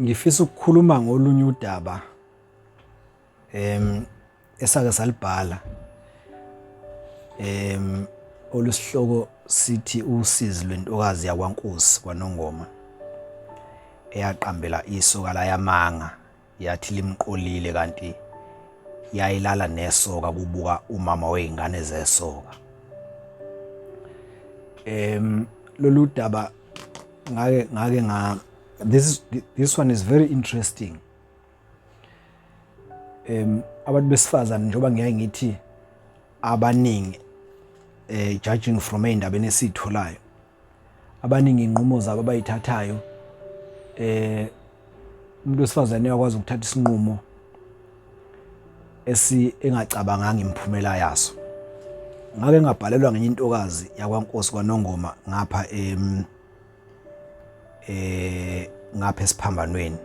Ngifisa ukukhuluma ngolunye udaba esake salibhala olusihloko sithi usizi lwentokazi yakwaNkosi kwaNongoma eyaqambela isoka layamanga yathi limqolile kanti yayilala nesoka kubuka umama wey'ngane zesoka. Lolu daba ngake nga this one is very interesting. Abantu besifazane njengoba ngiyaye ngithi abaningi judging from ey'ndabeni esiy'tholayo, abaningi iy'nqumo zabo abayithathayo, umuntu wesifazane uyakwazi ukuthatha isinqumo engacabanganga imiphumela yaso. Ngake ngabhalelwa ngenye intokazi yakwaNkosi kwaNongoma ngapha ngapha esiphambanweni.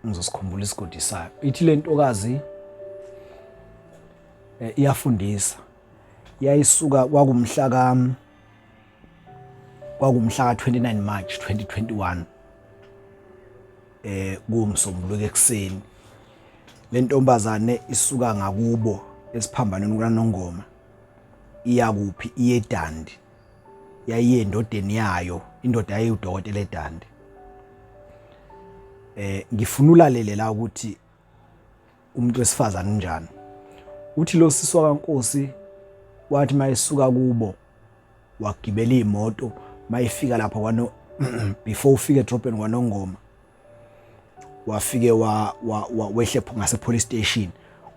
Ngizosikhumbula isigodi sayo. Ithi le ntokazi iyafundisa, yayisuka kwakumhla ka-29 March 2021 kuwumsombuluko ekuseni. Le ntombazane isuka ngakubo esiphambanweni kwaNongoma iya kuphi? Iye eDandi. Yayiye endodeni yayo, indoda yayiwudokotela eDandi. Ngifuna ulalele la ukuthi umuntu wesifazane unjani. Uthi lo sisi wakaNkosi wathi mayesuka kubo wagibela imoto, mayifika lapha kwano before ufike edrobheni kwaNongoma wafike wehle ngase police station,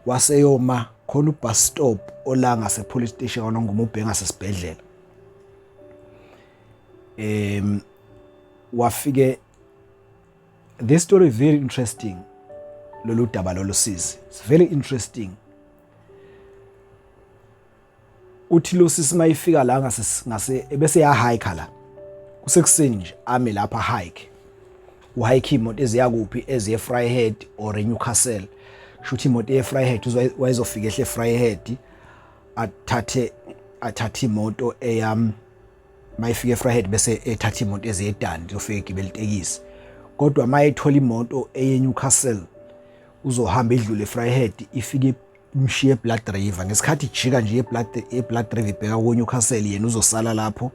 waseyoma khona ubus stop ola ngase police station kwaNongoma ubheka ngasesibhedlela. Wafike, this story is very interesting, lolu daba lolu sisi, it's very interesting. Uthi lo sisi mayifika la ngase ebese ya hike la kusekuseni nje, ame lapha hike, uhike imoto eziya kuphi? Eziye Vryheid or eNewcastle. Shuthi imoto ye Vryheid wayezofika ehle Vryheid, athathe imoto eyam mayifika eVryheid bese ethatha imoto eziye eDundee, ufike egibela itekisi. Kodwa mayethola imoto eye Newcastle uzohamba idlule eVryheid ifike imshiye eBlood River. Ngesikhathi ijika nje eBlood River ibheka ku Newcastle, yena uzosala lapho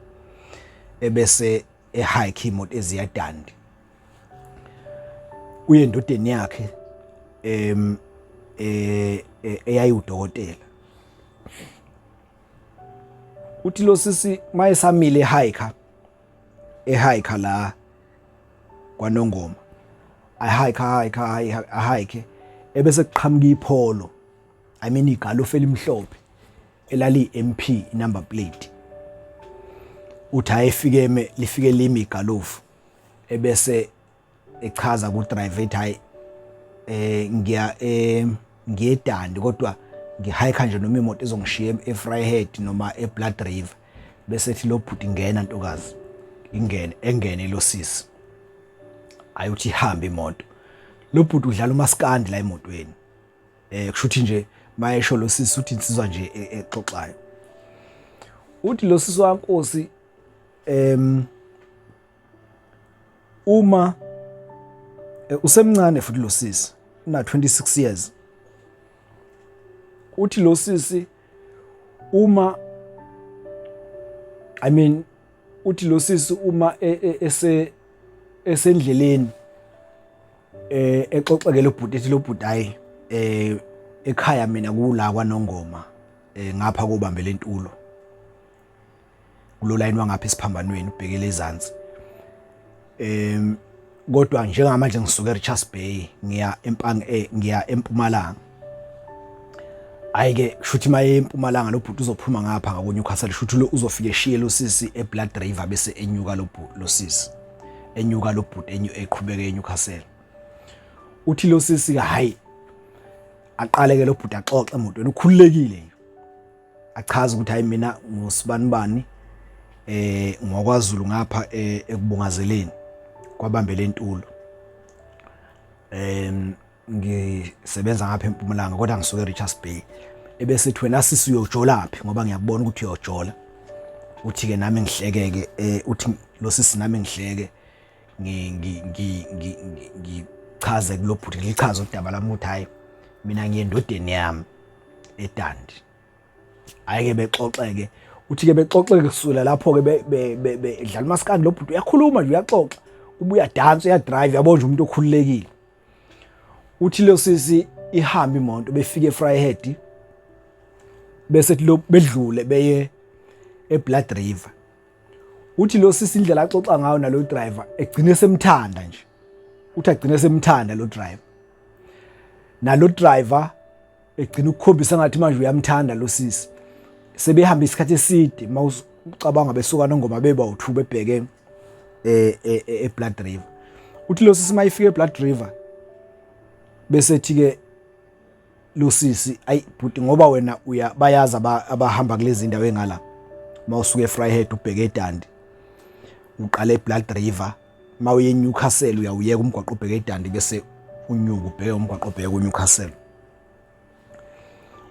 ebese ehike imoto eziya Dundee uye endodeni yakhe eyayiwudokotela. Uthi lo sisi mayesamile ehike la kwaNongoma, ahike ahike ahike, ebese kuqhamuka iPolo, I mean igalofu elimhlophe elali MP number plate. Uthi ayefike eme, lifike limi igalofu, ebese echaza ku driver ethi hayi ngiya ngiyeDundee kodwa ngihike nje noma imoto izongishiya eVryheid noma eBlood River. Bese ethi lo bhuti ngena ntokazi, ingene, engene lo sisi, ayuthi ihambe imoto. Lo bhuti udlala umaskandi la emotweni, kushuthi nje mayesho lo sisi uthi insizwa nje exoxayo. Uthi lo sisi waNkosi uma usemncane futhi lo sisi una 26 years. Uthi lo sisi uma I mean uthi lo sisi uma ese esendleleni exoxeke lo bhuti, ethi lo bhuti hayi ekhaya mina kula kwaNongoma ngapha kobambela intulo kulo line wangapha esiphambanweni ubhekele ezansi, kodwa njengamanje ngisuka eRichards Bay ngiya eMpang ngiya eMpumalanga. Hayi ke kushuthi maye eMpumalanga lo bhuti uzophuma ngapha ngakoNewcastle, kushuthi lo uzofika eshiye lo sisi eBlood River bese enyuka lo lo sisi enyuka lo bhuti eqhubeke eNewcastle. Uthi lo sisi hayi aqale ke lo bhuti axoxe emotweni ukhululekile nje, achaza ukuthi hayi mina ngusibanibani ngwakwaZulu ngapha ekubungazeleni kwabambele intulo, ngisebenza ngapha eMpumalanga kodwa ngisuke eRichards Bay. Ebese ethi wena sisi uyojolaphi ngoba ngiyakubona ukuthi uyojola. Uthi ke nami ngihlekeke uthi lo sisi nami ngihleke, ngichaze kulo bhuti, ngilichaze udaba lami ukuthi hayi, mina ngiye endodeni yami eDundee. Hayi ke, bexoxeke. Uthi ke bexoxeke kusukela lapho ke bedlala umaskandi. Lo bhuti uyakhuluma nje, uyaxoxa, ubuya dance, uyadrive, yabo nje umuntu okhululekile. Uthi lo sisi ihamba imoto, befike eVryheid, bese lo bedlule beye eBlood River. Uthi lo sisi indlela axoxa ngayo nalo driver, egcine semthanda nje. Uthi agcine semthanda lo driver, nalo driver egcina ukukhombisa ngathi manje uyamthanda lo sisi. Sebehamba isikhathi eside, mawucabanga besuka Nongoma beba u2 bebheke eBlood River. Uthi lo sisi mayifika eBlood River, bese thi ke lo sisi, "Ayi bhuti, ngoba wena uya bayazi abahamba kulezi ndawo engala, mawusuka eVryheid ubheke eDundee, uqala eBlood River, mawuye eNewcastle uyawuyeka umgwaqo ubheke eDundee, bese unyuka ubheke umgwaqo ubheke kuNewcastle."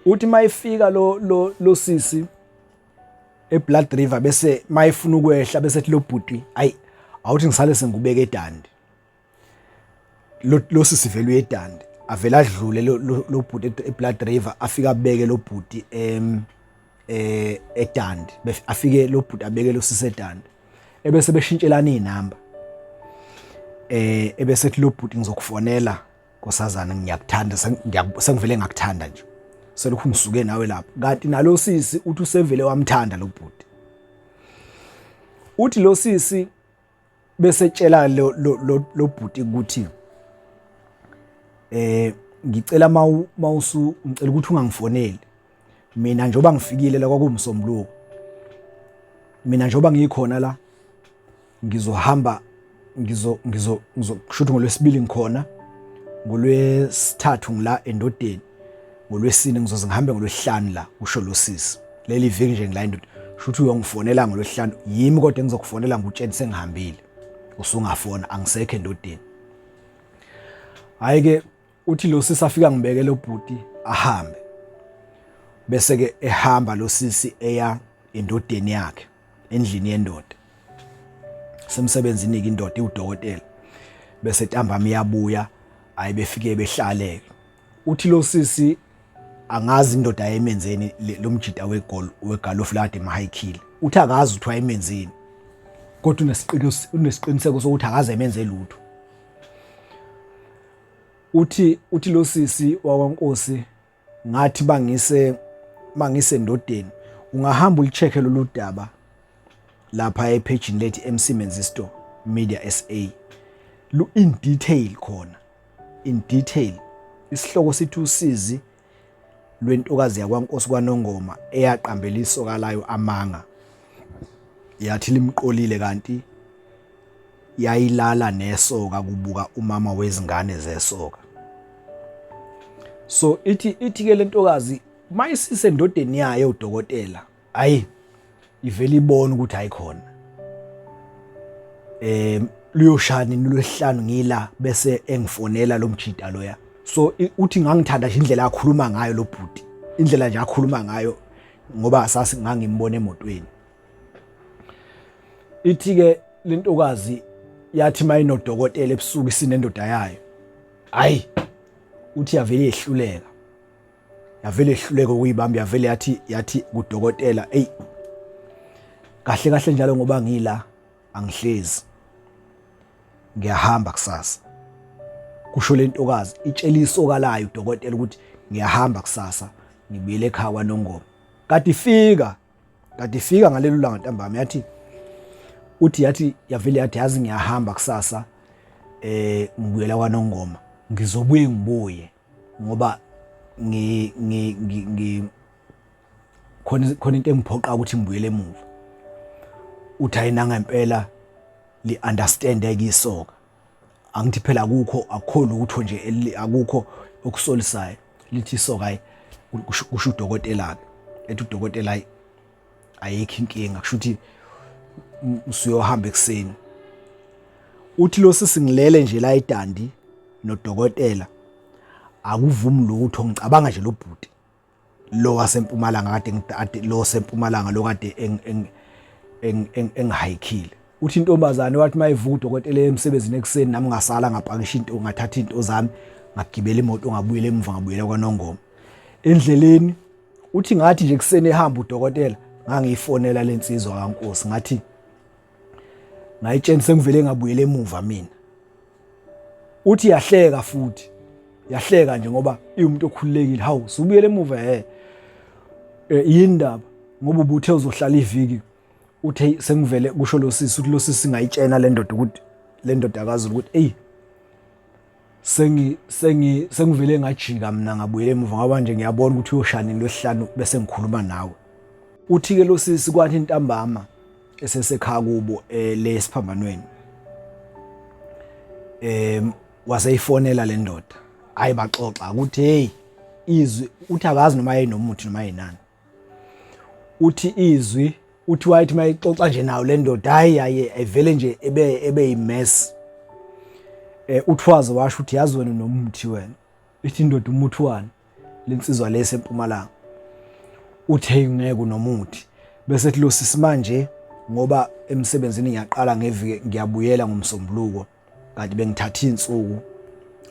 Uthi mayifika lo sisi eBlood River, bese mayifuna ukwehla, bese ethi lo bhuti, "Ayi, awuthi ngisale sengubeka eDundee." Lo sisi vele uyeDundee, avela adlule lo bhuti eBlood River, afika abeke lo bhuti eDundee, afike lo bhuti abeke lo sisi eDundee, ebese beshintshelana izinamba. Ebese ethi lo bhuti, "Ngizokufonela nkosazana, ngiyakuthanda, sengivele ngakuthanda nje selokhu ngisuke nawe lapho." Kanti nalo sisi uthi usevele wamthanda lo bhuti. Uthi lo sisi bese tshela lo bhuti ukuthi ngicela mawusu ngicela ukuthi ungangifoneli mina njengoba ngifikile la." Kwakuwumsombuluko. "Mina njengoba ngikhona la, ngizohamba, ngizo ngizo ngizokushuthi ngolwesibili ngikhona, ngolwesithathu ngila endodeni, ngolwesine ngizoze ngihambe ngolwesihlanu la," kusho lo sisi. "Leli viki nje ngila endoda, shuthi uyongifonela ngolwesihlanu, yimi kodwa engizokufonela ngutsheni sengihambile, usungafona, angisekho endodeni." Hayi ke, uthi lo sisi afika ngibeke lo bhuti ahambe, bese ke ehamba lo sisi eya endodeni yakhe, endlini yendoda, semsebenzini ke indoda iwudokotela. Bese ntambama iyabuya. Hayi, befike behlale. Uthi lo sisi angazi indoda ayemenzeni lo mjida wegol wegalofu lade mahayikhile. Uthi akazi ukuthi wayemenzeni, kodwa unesiqiniseko sokuthi akaze emenze lutho. Uthi lo sisi wakwaNkosi, ngathi bangise endodeni. Ungahamba ulicheck lolu daba lapha ephejini lethi MC Menzisto Media SA, lu in detail khona, in detail. Isihloko sithi "Usizi lwentokazi yakwaNkosi kwaNongoma eyaqambela isoka layo amanga, yathi limqolile kanti yayilala nesoka kubuka umama wezingane zesoka." So ithi ke lentokazi mayisise endodeni yayo udokotela, ayi, ivele ibona ukuthi hayi khona luyoshaya nini lwesihlanu ngila, bese engifonela lo mjida loya. So uthi ngangithanda nje indlela akhuluma ngayo lo bhuti, indlela nje akhuluma ngayo, ngoba sasi ngangimbona emotweni. Ithi ke lentokazi yathi mayinodokotela ebusuku isinendoda yayo, hayi, uthi yavele yehluleka, yavele ehluleka ukuyibamba, yavele yathi kudokotela, "Ey, kahle kahle njalo ngoba ngila angihlezi, ngiyahamba kusasa," kusho lentokazi itshela isoka layo udokotela ukuthi ngiyahamba kusasa, ngibuyele ekhaya kwaNongoma. Kade ifika ngalelo langa ntambama, yathi uthi yathi yavele yathi, "Yazi, ngiyahamba kusasa, ngibuyela kwaNongoma, ngizobuye ngibuye ngoba ngi ngi ngi khona into engiphoqa ukuthi ngibuyele emuva." Uthi ayina ngempela li understand isoka, angithi phela akukho akukho lutho nje, akukho okusolisayo. Lithi isoka hayi, kusho udokotela ke, ethi udokotela ayikho inkinga, kusho ukuthi usuyohamba ekuseni. Uthi lo sisi ngilele nje la eDundee nodokotela, akuvumi lutho, ngicabanga nje lo bhuti lo wasempumalanga kade lo sempumalanga lo kade Engihayikhile. Uthi intombazane wathi mayivuka udokotela emsebenzini ekuseni, nami ngasala, ngapakisha into, ngathatha into zami, ngagibela imoto, ngabuyela emuva, ngabuyela kwaNongoma. Endleleni uthi ngathi nje kuseni ehamba udokotela, ngangiyifonela lensizwa kaNkosi, ngathi ngayitshena sengivele ngabuyela emuva mina. Uthi yahleka futhi, yahleka nje ngoba iwumuntu okhululekile. Hawu, subuyele emuva? He, yini ndaba, ngoba ubuthe uzohlala iviki? Uthe sengivele, kusho lo sisi. Uthi lo sisi ngayitshena le ndoda ukuthi, le ndoda kaZulu, ukuthi eyi, sengi sengi sengivele ngajika mina, ngabuyela emuva, ngoba nje ngiyabona ukuthi uyoshaya lwesihlanu bese ngikhuluma nawe. Uthi ke lo sisi kwathi intambama esesekhaya kubo le esiphambanweni, waseyifonela le ndoda. Hayi, baxoxa ukuthi hey, izwi, uthi akazi noma yayinomuthi noma yinani. Uthi izwi, uthi wayethi mayixoxa nje nayo le ndoda, hayi, hayi, evele nje ebe yimess. Uthi waze washo ukuthi, "Yazi wena nomuthi wena." Ithi indoda, "Umuthi wani?" Lensizwa lesi empumalanga. Uthi, "Hey, ngeke, unomuthi." Bese ethi lo sisi, manje ngoba emsebenzini ngiyaqala ngeviki, ngiyabuyela ngomsombuluko, kanti bengithatha insuku,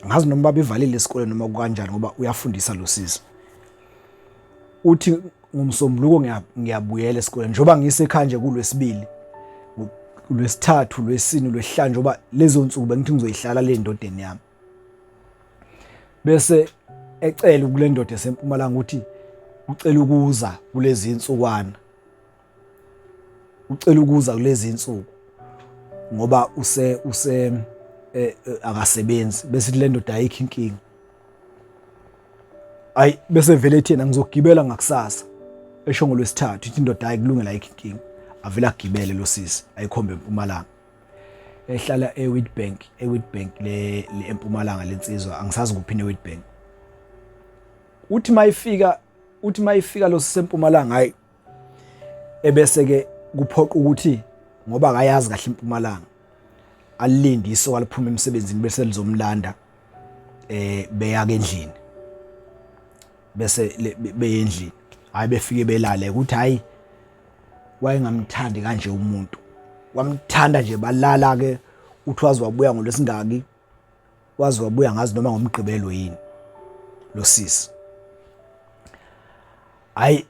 ngazi noma babevalile isikole noma kanjani, ngoba uyafundisa lo sisi. Uthi ngomsombuluko ngiyabuyela esikoleni, njengoba ngisekhaya nje kulwesibili, lwesithathu, lwesine, lwesihlanu, njengoba lezo nsuku bengithi ngizoyihlala le ndodeni yami. Bese ecela kule ndoda esempumalanga ukuthi ucela ukuza kulezi insukwana, ucela ukuza kulezi insuku ngoba use akasebenzi. Bese le ndoda, ayikho inkinga. Ayi, bese vele ethi yena, "Ngizogibela ngakusasa," esho ngolwesithathu. Ithi indoda, "Hayi, kulungela, ayikho inkinga." Avele agibele lo sisi, ayikhombe empumalanga. Ehlala eWitbank, eWitbank le empumalanga lensizwa, angisazi kuphi neWitbank. Uthi mayifika lo sisempumalanga, hayi, ebese ke kuphoqa ukuthi, ngoba akayazi kahle impumalanga, alinde isoka liphuma emsebenzini bese lizomlanda, beya ke endlini, bese beyendlini. Hayi, befike belale. Ukuthi hayi, wayengamthandi kanje umuntu, wamthanda nje. Balala ke. Uthi wazi wabuya ngolwesingaki, wazi wabuya ngazi noma ngomgqibelo yini lo sisi. Hayi,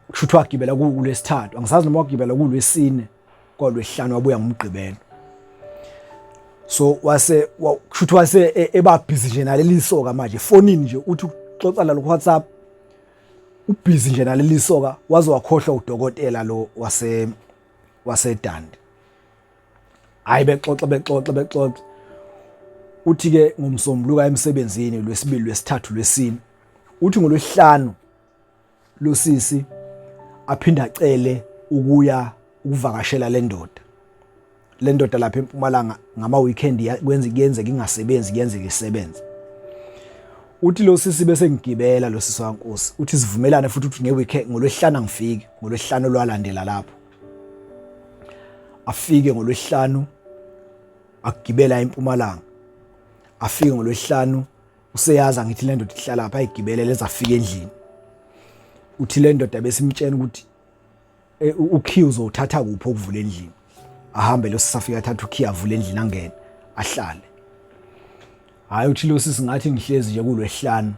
kusho ukuthi wagibela kulwesithathu, angisazi noma wagibela kulwesine, kwalwesihlanu, wabuya ngomgqibelo. So wase kusho ukuthi wase eba busy nje naleli soka manje efonini nje, uthi uxoxa nalo ku WhatsApp, ubhizi nje naleli soka, waze wakhohlwa udokotela lo waseDundee. Hayi, bexoxa, bexoxa, bexoxa. Uthi ke ngomsombuluko emsebenzini, lwesibili, lwesithathu, lwesine. Uthi ngolwesihlanu lo sisi aphinda acele ukuya ukuvakashela le ndoda, le ndoda lapha empumalanga ngama weekend. Kwenza, kuyenzeka ingasebenzi, kuyenzeka isebenze. Uthi lo sisi bese ngigibela, lo sisi wankosi, uthi sivumelane futhi ukuthi ngeweekend ngolwesihlanu angifike, ngolwesihlanu olwalandela lapho. Afike ngolwesihlanu, akugibela empumalanga, afike ngolwesihlanu. Useyazi, angithi le ndoda ihlala lapha, ayigibele leza, afike endlini. Uthi le ndoda besimtshela ukuthi ukhiye uzowuthatha kuphi okuvula endlini. Ahambe lo sisafika, athatha ukhiye, avule endlini, angene, ahlale. Hayi, uthi lo sisi ngathi ngihlezi nje kulwesihlanu,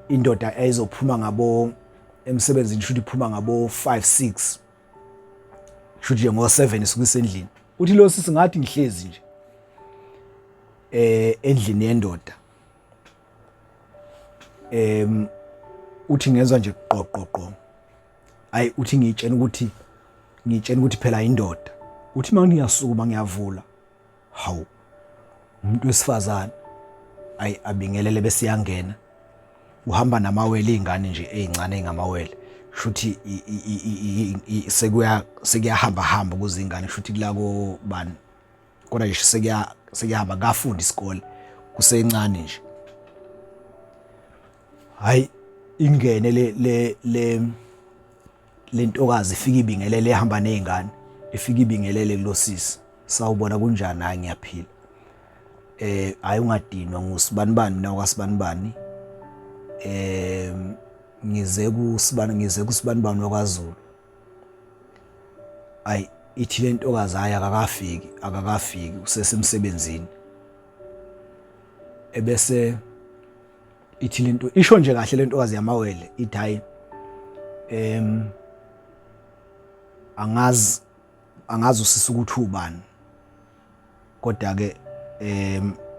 indoda ayizophuma ngabo emsebenzini, shuthi iphuma ngabo 5 6, shuthi nje ngo 7 isuke isendlini. Uthi lo sisi ngathi ngihlezi nje endlini yendoda, uthi ngezwa nje qoqo qo. Hayi, uthi ngiyitshena ukuthi phela indoda. Uthi manje ngiyasukuma, ngiyavula, hawu, umuntu wesifazane. Ayi, abingelele, bese yangena, uhamba namawele, izingane nje ezincane engamawele, shuthi sekuya sekuyahamba hamba ukuze ingane, shuthi kulako bani, kodwa nje sekuyahamba, kafunda isikole, kusencane nje. Hayi, ingene le lentokazi, ifika ibingelele, ehamba nezingane, ifika ibingelele kulosisi. "Sawubona, kunjani?" "Hayi, ngiyaphila." "Hayi, ungadinwa, ngusibani bani mina, kwasibani bani, ngize kusibani, ngize kusibani bani wakwaZulu." Ayi, ithi le ntokazi, hayi, akakafiki, akakafiki, usesemsebenzini. Ebese ithi lento, isho nje kahle le ntokazi yamawele, ithi hayi, angazi, angazi usisi ukuthi ubani, kodwa ke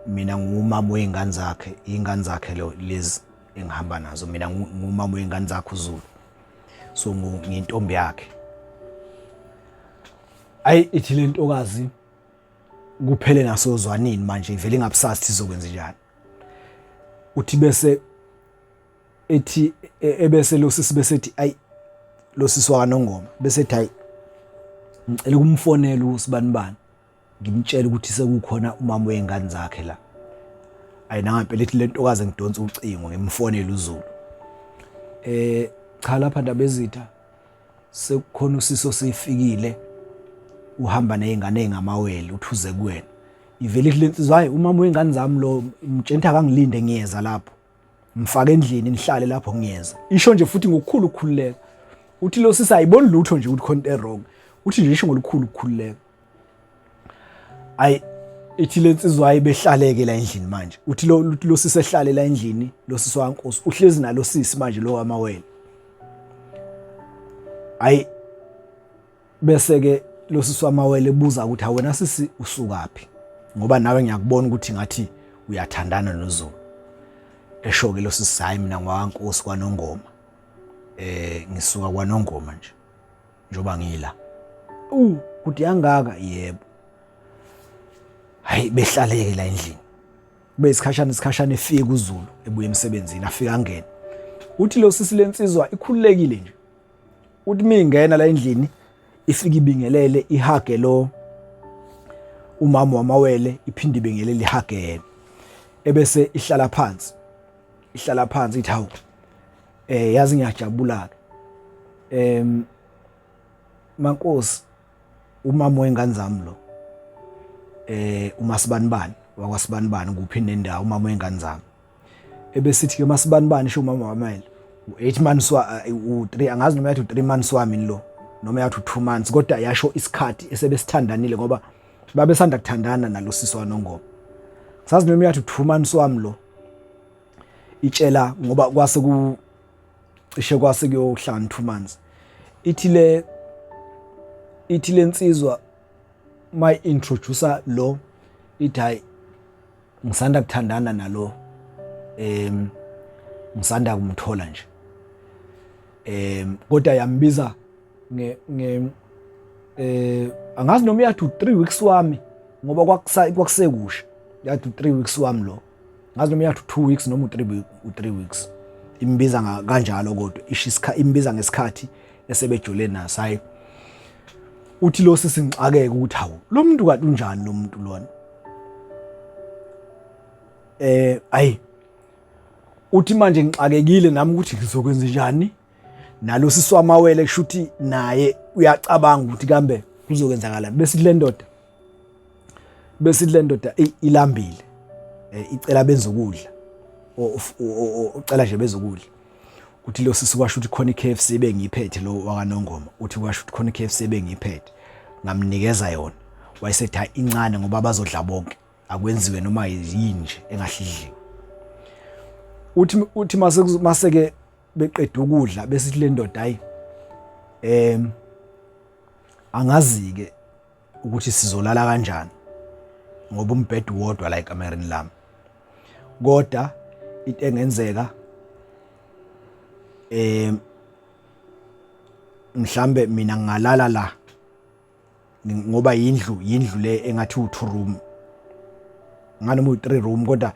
mina ngumama wey'ngane zakhe, iy'ngane zakhe lo lezi engihamba nazo, mina ngumama wey'ngane zakhe uZulu, so ngiyintombi yakhe. Ayi, ithi le ntokazi kuphele nasozwanini manje, ivele ingabusazi izokwenza njani. Uthi bese ethi ebese lo sisi bese ethi, ayi, lo sisi wakaNongoma bese ethi, hayi, ngicela ukumfonela usibanibani, ngimtshele ukuthi sekukhona umama wey'ngane zakhe la. Ayi, nangempela ithi le ntokazi, ngidonsa ucingo, ngimfonele uZulu. Cha, lapha Ndabezitha, sekukhona usiso sifikile, uhamba nezingane ezingamawele, uthuze kuwena. Ivele ithi lensizwa, hayi, umama wengane zami lo, mtshentha akangilinde, ngiyeza lapho, mfake endlini, nihlale lapho, ngiyeza. Isho nje futhi ngokukhulu ukukhululeka. Uthi lo sisi ayiboni lutho nje ukuthi khona into e-wrong, uthi nje isho ngolukhulu ukukhululeka. Ayi, ithi lensizwa, hayi, behlaleke la endlini manje. Uthi lo sisi ehlale la endlini, lo sisi wankosi uhlezi nalo sisi manje lo wamawele. Ayi, bese ke lo sisi wamawele ebuza ukuthi, awena sisi, usukaphi, ngoba nawe ngiyakubona ukuthi ngathi uyathandana noZulu. Esho ke lo sisi, hayi, mina ngwakankosi kwaNongoma, ngisuka kwaNongoma nje njoba ngila kuthi yangaka. Yebo, hayi, behlaleke la endlini kube isikhashana, isikhashana, efika uZulu ebuye emsebenzini, afika angene. Uthi lo sisi, lensizwa ikhululekile nje, uthi mingena la endlini, ifike ibingelele, ihage lo umama wamawele, iphinde ibingelele, ihage yena, ebese ihlala phansi, ihlala phansi, ithi, hawu, yazi ngiyajabula ke, mankosi, umama wengane zami lo, uMasibanibani wakwaSibanibani kuphi nendawo, umama wengane zami. Ebesithi ke Masibanibani, isho umama wamele, u8 months wa u3, angazi noma yathi u3 months wami lo noma yathi u2 months, kodwa yasho isikhathi esebesithandanile, ngoba babesanda kuthandana nalo sisi waNongoma. Sazi noma yathi u2 months wami lo, itshela ngoba kwase ku cishe kwase kuyohlangana 2 months. Ithi lensizwa my introducer lo, ithi, hayi, ngisanda kuthandana nalo, ngisanda kumthola nje, kodwa yambiza nge nge angazi noma yathi u3 weeks wami, ngoba kwakusekusha, yathi u3 weeks wami lo, ngazi noma yathi u2 weeks noma u3, u3 weeks, imbiza kanjalo, kodwa isho imbiza ngesikhathi esebejole naso. Hayi, uthi lo sisi ngixakeke ukuthi, hawu, lo muntu kanti unjani lo muntu lona? Ayi, uthi manje ngixakekile nami ukuthi ngizokwenza njani nalo sisi wamawele, kusho ukuthi naye uyacabanga ukuthi kambe kuzokwenzakala. Besithi le ndoda ilambile, icela benze ukudla, ucela nje bezokudla. Uthi lo sisi kwasho ukuthi khona i-KFC bengiyiphethe, lo wakaNongoma, uthi kwasho ukuthi khona i-KFC bengiyiphethe, ngamnikeza yona. Wayesethi, hayi, incane ngoba bazodla bonke, akwenziwe noma yini nje engahlidliwe. Uthi mase ke beqeda ukudla, besithi le ndoda, hayi, angazi ke ukuthi sizolala kanjani ngoba umbhedo wodwa la ekamereni lami, kodwa into engenzeka, mhlambe mina ngingalala la, ngoba yindlu le engathi u2 room nganoma u3 room, kodwa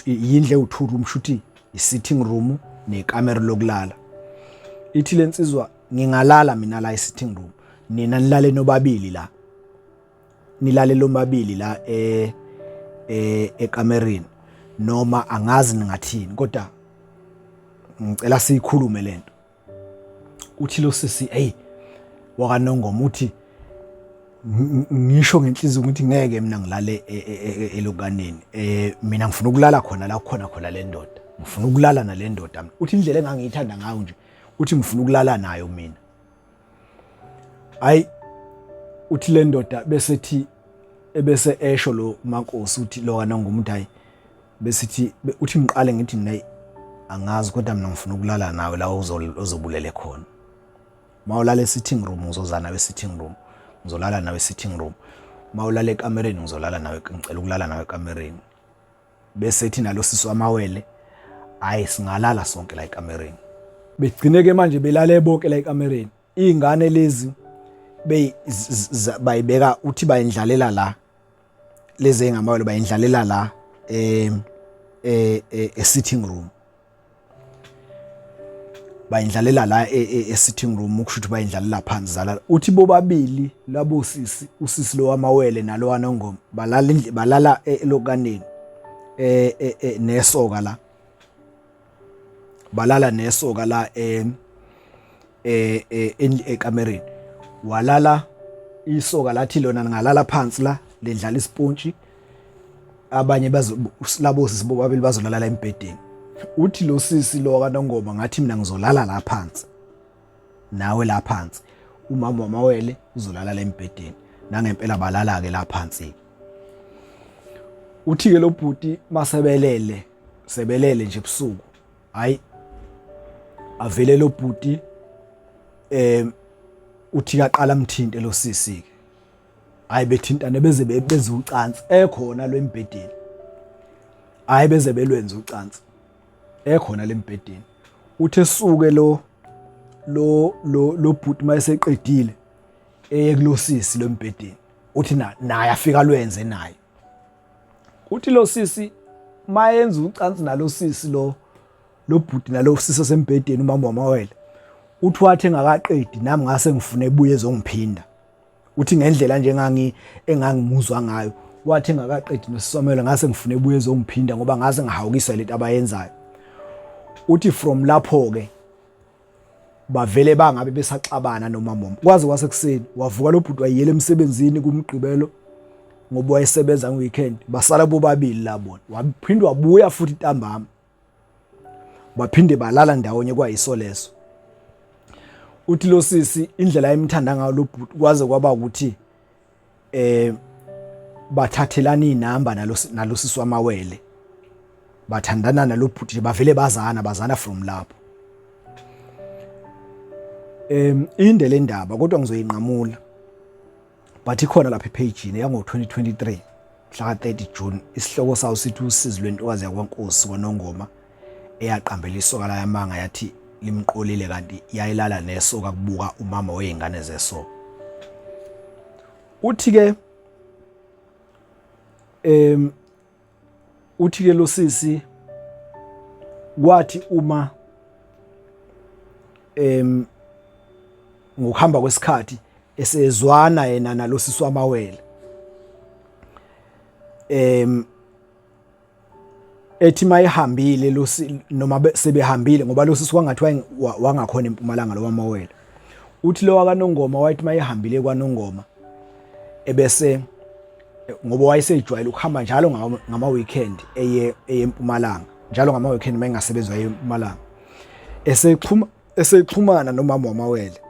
yindlu ewu2 room, shuthi i-sitting room nekamero lokulala. Ithi lensizwa, ngingalala mina la e-sitting room, nina nilale nobabili la, nilale lomabili la ekamereni, noma angazi ningathini, kodwa ngicela siyikhulume lento. Uthi lo sisi, hey, wakaNongoma, uthi ngisho ngenhliziyo ukuthi ngeke mina ngilale elokaneni, mina ngifuna ukulala khona la kukhona khona le ndoda, ngifuna ukulala nale ndoda. Uthi indlela engangiyithanda ngayo nje, uthi ngifuna ukulala nayo mina. Hayi, uthi le ndoda bese thi ebese esho lo mankosi, uthi lo kaNongoma, uthi hayi, besithi uthi ngiqale ngithi mina angazi, kodwa mina ngifuna ukulala nawe la ozobulele khona. Mawulala e-sitting room, ngizoza nawe e-sitting room, ngizolala nawe e-sitting room. Mawulala ekamereni, ngizolala nawe, ngicela ukulala nawe ekamereni. Bese ethi nalo sisi wamawele, hayi, singalala sonke la ekamereni. Begcine ke manje belale bonke la ekamereni. Iy'ngane lezi bayibeka, uthi bayindlalela la, lezi engamawele bayindlalela la e-sitting room, bayindlalela la e-sitting room, ukusho ukuthi bayindlalela phansi zalala. Uthi bobabili labo sisi, usisi lo wamawele nalo waNongoma, balala balala elokaneni nesoka la, balala nesoka la ekamereni. Walala isoka, lathi lona ningalala phansi la, lendlala isipontshi, abanye bazo labo sisi bobabili bazolala embhedeni. Uthi lo sisi lo kaNongoma, ngathi mina ngizolala la phansi nawe la phansi, umama wamawele uzolala la embhedeni. Nangempela balala ke la phansi. Uthi ke lo bhuti masebelele, sebelele nje ebusuku, hayi, avele lo bhuti, uthi kaqala mthinte lo sisi ke. Hayi, bethintane beze benza ucansi ekhona lo embhedeni. Hayi, beze belwenza ucansi ekhona lembhedeni. Uthi esuke lo bhuti mayeseqedile, eye kulosisi lo mbhedeni, uthi naye afika lwenze naye. Uthi lo sisi mayenza ucansi nalo sisi lo bhuti nalo sisi osembhedeni, umama wamawele, uthi wathi engakaqedi, nami ngase ngifune ebuye ezongiphinda. Uthi ngendlela nje engangimuzwa ngayo, wathi engakaqedi nosisomelo, ngase ngifune ebuye ezongiphinda ngoba ngase ngihawukiswa lento abayenzayo. Uthi from lapho ke bavele bangabe besaxabana nomama, kwaze kwasekuseni. Wavuka lo bhuti wayiyela emsebenzini kumgqibelo ngoba wayesebenza nge-weekend, basala bobabili la bona. Waphinde wabuya futhi ntambama, baphinde balala ndawonye kwayiso leso. Uthi lo sisi indlela ayemthanda ngayo lo bhuti, kwaze kwaba ukuthi bathathelana inamba nalo sisi wamawele, bathandana nalo bhuti, bavele bazana from lapho. Inde le ndaba kodwa ngizoyinqamula, but ikhona lapha epage yango 2023 mhla ka 30 June. Isihloko sawo sithi usizi lwentokazi yakwaNkosi kwaNongoma eyaqambela isoka layamanga, yathi limqolile kanti yayilala nesoka kubuka umama wezingane zesoka. Uthi ke uthi ke lo sisi kwathi uma ngokuhamba kwesikhathi esezwana yena nalosisi wamawele, ethi mayihambile lo noma sebehambile, ngoba lo sisi wangathi wangakhona eMpumalanga lo wamawele. Uthi lo wakaNongoma wayethi mayehambile kwaNongoma, ebese ngoba wayesejwayele ukuhamba njalo ngama weekend eye eMpumalanga, njalo ngama weekend mayengasebenzi waye eMpumalanga, esexhuma esexhumana nomama wamawele,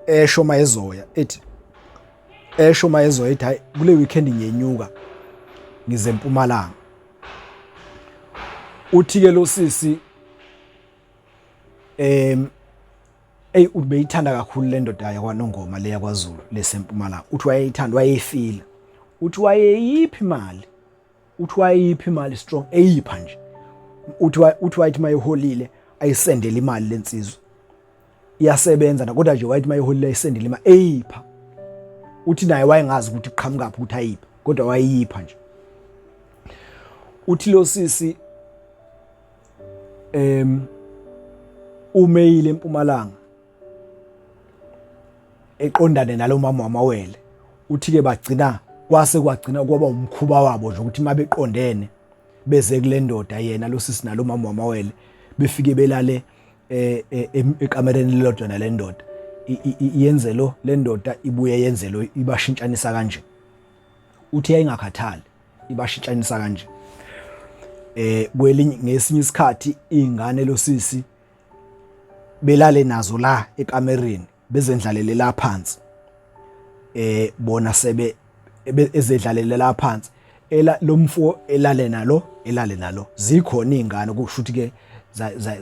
esho mayezoya, ethi esho mayezoya, ethi hayi, kule weekend ngiyenyuka ngize eMpumalanga. Uthi ke lo sisi ey ubeyithanda kakhulu le ndoda yakwaNongoma le yakwaZulu lesempumalanga. Uthi wayeyithanda, wayeyifila. Uthi wayeyiphi imali, uthi wayeyiphi imali strong, eyipha nje. Uthi wayethi mayeholile ayisendele imali lensizwa, iyasebenza na, kodwa nje wayethi mayeholile ayisendele imali, eyipha. Uthi naye wayengazi ukuthi kuqhamukaphi ukuthi ayiphi, kodwa wayeyipha nje. Uthi lo sisi umeyile eMpumalanga eqondane nalo mama wamawele. Uthi ke bagcina kwase kwagcina kwaba umkhuba wabo nje ukuthi mabeqondene beze kule ndoda, yena lo sisi nalo mama wamawele, befike belale ekamereni lelodwa nale ndoda, iyenze lo le ndoda ibuye yenze lo, ibashintshanisa kanje. Uthi yayingakhathali, ibashintshanisa kanje. Kwelinye ngesinye isikhathi ingane losisi belale nazo la ekamereni, bezendlalele la phansi. Bona sebe ezedlalelela phansi ela lomfo elale nalo elale nalo, zikhona izingane, kusho ukuthi ke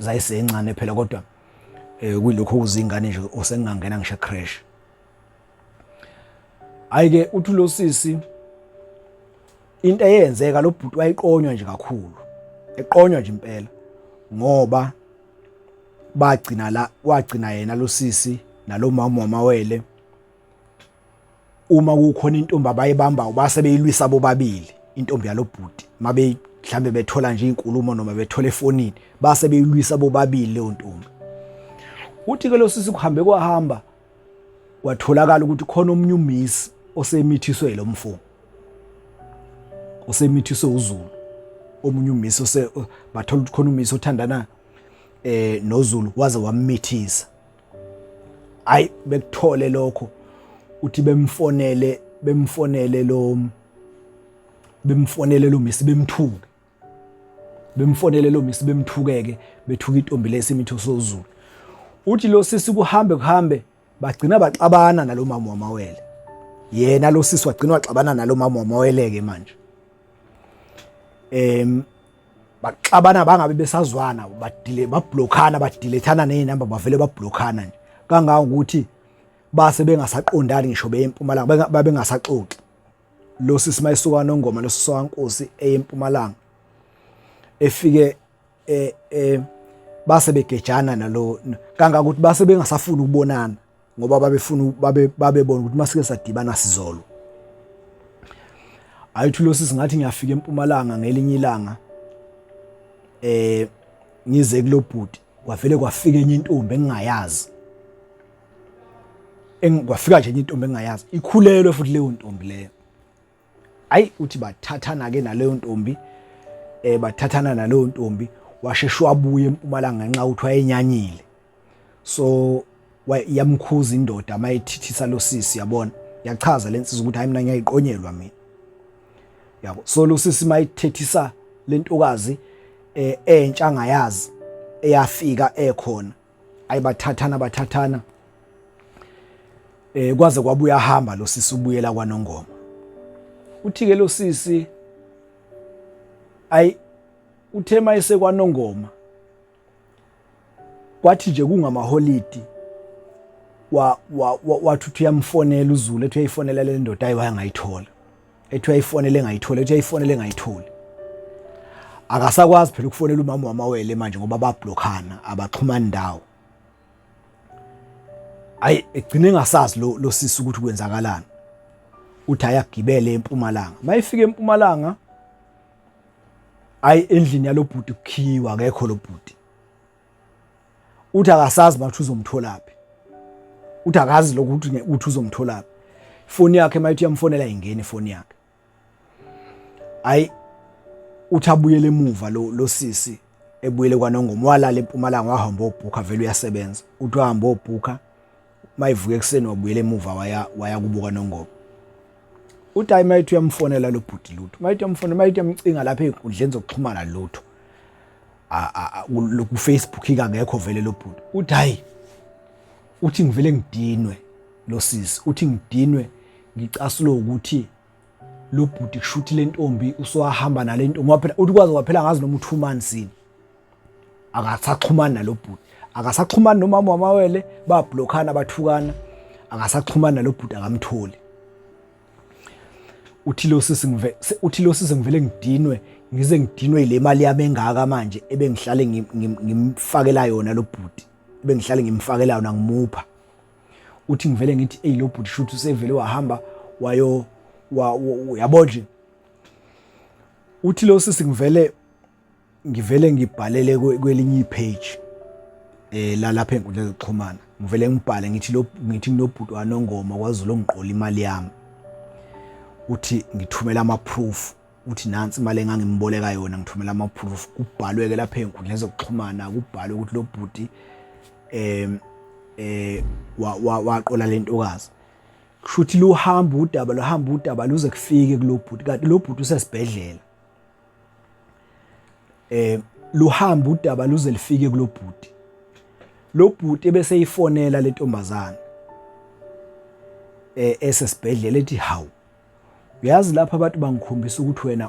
zayisencane phela, kodwa kuyilokho kuzingane nje osengangena ngisho crash. Hayi ke, uthi lo sisi into eyenzeka, lo bhuti wayiqonywa nje kakhulu, eqonywa nje impela, ngoba bagcina la wagcina yena lo sisi nalomama wamawele, uma kukhona intombi abayibambayo base beyilwisa bobabili intombi yalobhuti. Mabe mhlambe bethola nje inkulumo noma bethola efonini, base beyilwisa bobabili leyo ntombi. Uthi ke lo sisi kuhambe kwahamba, kwatholakala ukuthi khona omunye umisi osemithiswe lo mfo, osemithiswe uZulu, omunye umisi ose bathola ukuthi khona umisi othandana noZulu, waze wammithisa. Hayi, bekuthole lokho, uthi bemfonele lo misi, bemthuke, bemfonele lo misi, bemthukeke, bethuka intombi lesimitho soZulu. Uthi lo sisi kuhambe kuhambe, bagcina baxabana nalo mama wamawele. Yena lo sisi wagcina waxabana nalo mama wamawele ke manje, baxabana bangabe besazwana, badile bablockana, badilethana nezinamba, bavele bablockana nje kangangokuthi base bengasaqondani ngisho beye empumalanga, babengasaxoxi. Lo sisi mayisuka Nongoma, lo sisi waNkosi, eyempumalanga, efike base begejana nalo kangakuthi base bengasafuni ukubonana, ngoba babefuna babe babebona ukuthi masike sadibana sizolo. Ayithi lo sisi, ngathi ngiyafika empumalanga ngelinye ilanga, ngize kulobhuti, kwavele kwafika enye intombi engingayazi, kwafika nje enye intombi engingayazi, ikhulelwe futhi leyo ntombi leyo. Ayi, uthi bathathana ke naleyo ntombi, bathathana naleyo ntombi. Washeshe wabuya empumalanga ngenxa ukuthi wayenyanyile, so yamkhuza indoda mayithithisa lo sisi, yabona. Yachaza lensizwa ukuthi hayi, mina ngiyayiqonyelwa mina, yabo. So lo sisi mayithethisa lentokazi entsha angayazi eyafika ekhona, ayibathathana bathathana, kwaze kwabuya hamba lo sisi, ubuyela kwaNongoma. Uthi ke lo sisi, ayi, uthe mayese kwaNongoma, kwathi nje kungamaholidi, wa wathi uthi uyamfonela uZulu, ethi uyayifonela le ndoda, ayi, wayangayithola, ethi uyayifonela engayithola, ethi uyayifonela engayitholi. Akasakwazi phela ukufonela umama wamawele manje ngoba bablockana, abaxhumani ndawo. Ayi, egcine engasazi lo sisi ukuthi kwenzakalani. Uthi ayagibele empumalanga, mayifika empumalanga, ayi, endlini yalobhuti kukhiwa, akekho lo bhuti. Uthi akasazi bathi uzomtholaphi, uthi akazi lokuthi uthi uzomtholaphi. Ifoni yakhe mayithi uyamfonela, ingena ifoni yakhe. Ayi, uthi abuyele emuva lo sisi, ebuyele kwaNongoma, walala empumalanga, wahamba obhukha, vele uyasebenza. Uthi wahamba obhukha, mayivuka ekuseni wabuyela emuva, waya kubuka Nongoma. Uthi hayi, mayithi uyamfonela lo bhuti, lutho. Mayithi uyamfonela, mayithi uyamcinga lapha ey'nkundleni zokuxhumana, lutho. Ku-Facebook akekho vele lo bhuti. Uthi hayi, uthi ngivele ngidinwe lo sisi, uthi ngidinwe, ngicasulwe ukuthi lo bhuti kushuthi le ntombi usowahamba nale ntombi. Waphela, uthi kwaze kwaphela ngazi noma u-2 months yini, akasaxhumani nalo bhuti, akasaxhumani nomama wamawele, bablockana, bathukana, akasaxhumani nalo bhuti, akamtholi. Uthi lo sisi ngivele ngidinwe, ngize ngidinwe ile mali yami engaka manje ebengihlale ngimfakela yona lo bhuti, ebengihlale ngimfakela yona, ngimupha. Uthi ngivele ngithi, ey, lo bhuti shuthi usevele wahamba wayo, yabo nje. Uthi lo sisi ngivele ngibhalele kwelinye ipage la lapha enkundleni zokuxhumana, ngivele ngibhale ngithi lo, ngithi nginobhuti waNongoma kwaZulu ongiqola imali yami. Uthi ngithumela ama proof, uthi nansi imali engangimboleka yona, ngithumela ama proof. Kubhalwe ke lapha enkundleni zokuxhumana, kubhalwe ukuthi lo bhuti waqola lentokazi. Kushuthi luhamba udaba, luhamba udaba luze kufike kulobhuti, kanti lo bhuti usesibhedlela. Luhamba udaba luze lifike kulobhuti, lo bhuti ebese ifonela lentombazana. eh, esesibhedlela ethi hawu uyazi lapha abantu bangikhombisa ukuthi wena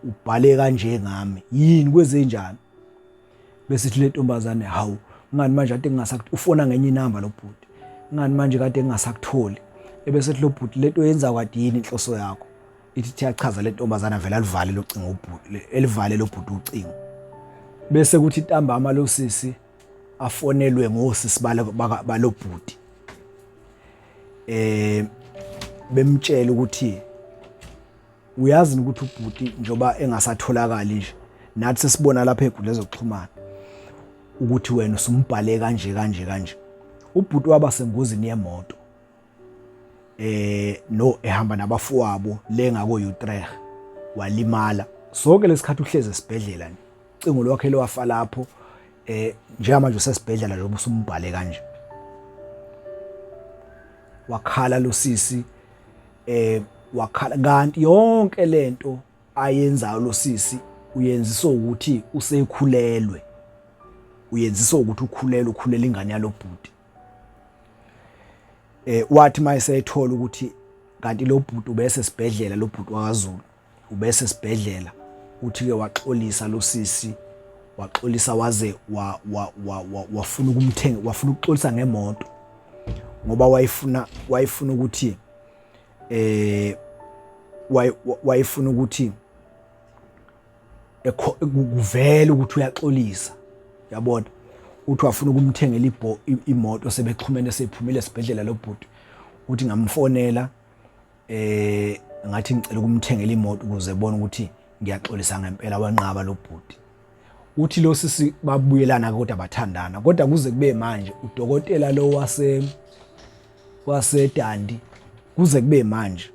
ubhale kanje ngami yini kwezenjani bese ithi le ntombazane hawu ngani manje kade ngingasakuthi ufona ngenye inamba lo bhuti ngani manje kade ngingasakutholi ebese ethi lo bhuti lento yenza kade yini inhloso yakho ithi ithi yachaza le ntombazana vele alivale lo cingo ubhuti elivale lo bhuti ucingo bese kuthi ntambama lo sisi afonelwe ngosisi balo bhuti eh bemtshela ukuthi uyazi ukuthi ubhuti njoba engasatholakali nje nathi sesibona lapha enkundleni zokuxhumana ukuthi wena usumbhale kanje kanje kanje ubhuti waba sengozini yemoto eh no ehamba nabafowabo le ngako Utrecht walimala sonke lesikhathi uhleze esibhedlela nje ucingo lwakhe lwafa lapho eh njengamanje usesibhedlela njengoba usumbhale kanje wakhala lo sisi eh wakhala kanti yonke lento ayenzayo lo sisi uyenziswa ukuthi usekhulelwe uyenziswa ukuthi ukhulelwe ukhulela ingane yalobhuti eh wathi mayesethola ukuthi kanti lo bhuti ubese sibhedlela lo bhuti wakaZulu ubese sibhedlela uthi ke waxolisa lo sisi waxolisa waze wa, wa, wa, wa, wafuna ukumthenga wafuna ukuxolisa ngemoto ngoba wayefuna wayefuna ukuthi eh wayefuna ukuthi kuvele ukuthi uyaxolisa yabona uthi wafuna ukumthengela imoto sebexhumene sephumile esibhedlela lo bhuti uthi ngamfonela eh ngathi ngicela ukumthengela imoto ukuze ebone ukuthi ngiyaxolisa ngempela wanqaba lo bhuti uthi lo sisi babuyelana kodwa bathandana kodwa kuze kube manje udokotela lo wase waseDandi kuze kube manje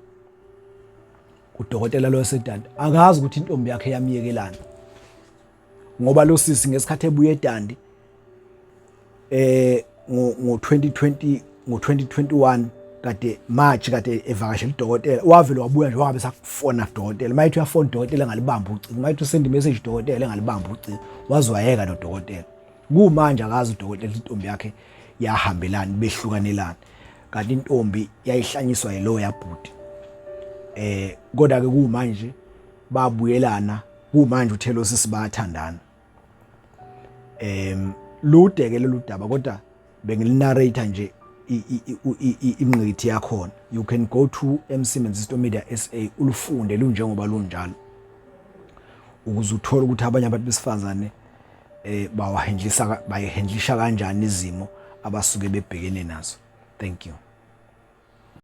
udokotela lo waseDandi akazi ukuthi intombi yakhe yamyekelana ngoba lo sisi ngesikhathi ebuye eDandi eh ngo 2020 ngo 2021 kade March kade evakashela udokotela wavele wabuya nje wangabe sakufona udokotela mayithi uyafona udokotela engalibamba ucingo mayithi usend message udokotela engalibamba ucingo wazwayeka nodokotela kumanje akazi udokotela intombi yakhe yahambelani behlukanelani kanti intombi yayihlanyiswa yilowo yabhuti eh kodwa ke kumanje babuyelana kumanje uthelo sisi bayathandana em lude ke lolu daba kodwa bengilinarrator nje ingqikithi yakhona you can go to MC Menzisto Media SA ulufunde lunjengoba lunjalo ukuze uthole ukuthi abanye abantu besifazane eh bawahendlisa bayihendlisha kanjani izimo abasuke bebhekene nazo thank you.